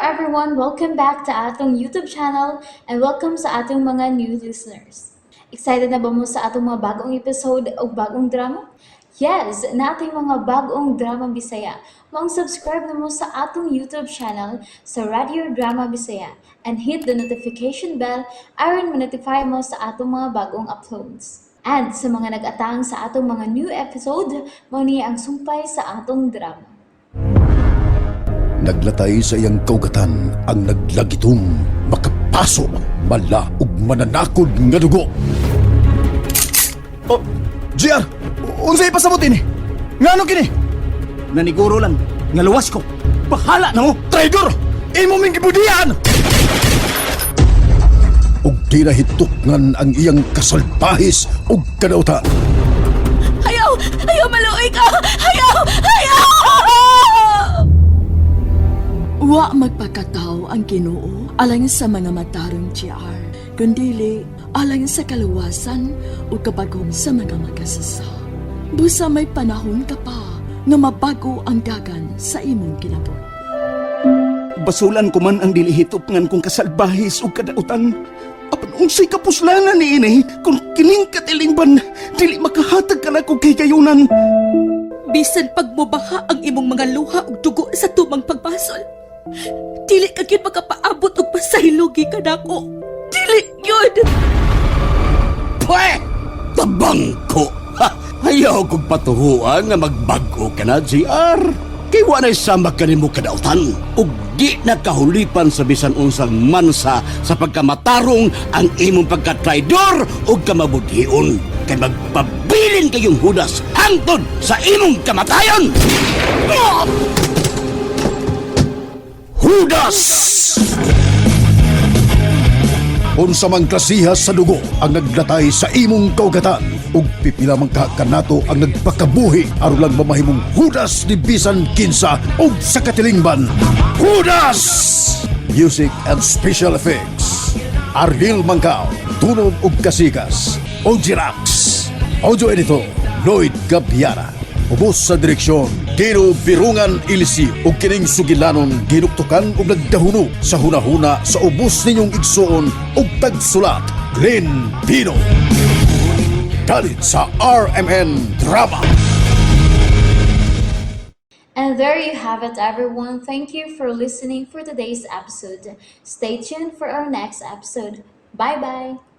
Everyone! Welcome back to atong YouTube channel and welcome sa atong mga new listeners. Excited na ba mo sa atong mga bagong episode o bagong drama? Yes, naa tay mga bagong drama Bisaya. Maong subscribe na mo sa atong YouTube channel sa Radio Drama Bisaya and hit the notification bell aron ma-notify mo sa atong mga bagong uploads. And sa mga nag-atang sa atong mga new episode, mao ni ang sumpay sa atong drama. Naglatay sa iyang kaugatan ang naglagitom, makapaso, mala ug mananakod nga dugo. Oh, GR! Unsay pasabot ini? Ngano kini? Naniguro lang, nga luwas ko. Bahala na mo! Traidor! Imo ming gibudian! Ug di na hitukngan ang iyang kasalbahis ug kadautan. Ayaw! Ayaw, maluoy ka! Ayaw! Ayaw! Wa magpakataw ang Ginoo alang sa mga matarong, GR, kundili alang sa kaluwasan o kabagong sa mga makasasa. Busa may panahon ka pa nga mabago ang dagan sa imong kinabuhi. Basulan ko man ang dili hitupngan kong kasalbahis ug kadautan. Apan unsay kapuslanan niini kung kining katilingban dili makahatag kanako kahigayunan? Bisan pagmubaha ang imong mga luha ug dugo sa tumang pagbasol, dili ka gyud makapaabot og pasaylo kanako. Dili gyud! Pwe! Tabang ko! Ha! Ayaw kong patuhuan nga magbag-o ka na, GR. Kay wa na'y sama ka nimo kadautan. Ug di na kahulipan sa bisan unsang mansa sa pagkamatarong ang imong pagkatraidor ug kamabudhion. Kay magpabilin kayong Hudas hangtod sa imong kamatayon! Ah! Hudas! Unsa mang klasiha sa dugo ang naglatay sa imong kaugatan ug pipila man ka kanato ang nagpakabuhi aron lang mamahimong Hudas ni bisan kinsa ug sa katilingban. Hudas! Music and special effects. Ariel Mangkao, Tunog ug Kasikas, Ojirax, Audio Editor, Lloyd Gabiara. Ubos sa direksyon, Gino Birungan Ilisi ug kining sugilanon ginuktukan ug nagdahuno sa hunahuna sa ubos ninyong igsuon ug tagsulat, Glenn Pino. Dalit sa RMN Drama. And there you have it, everyone. Thank you for listening for today's episode. Stay tuned for our next episode. Bye bye.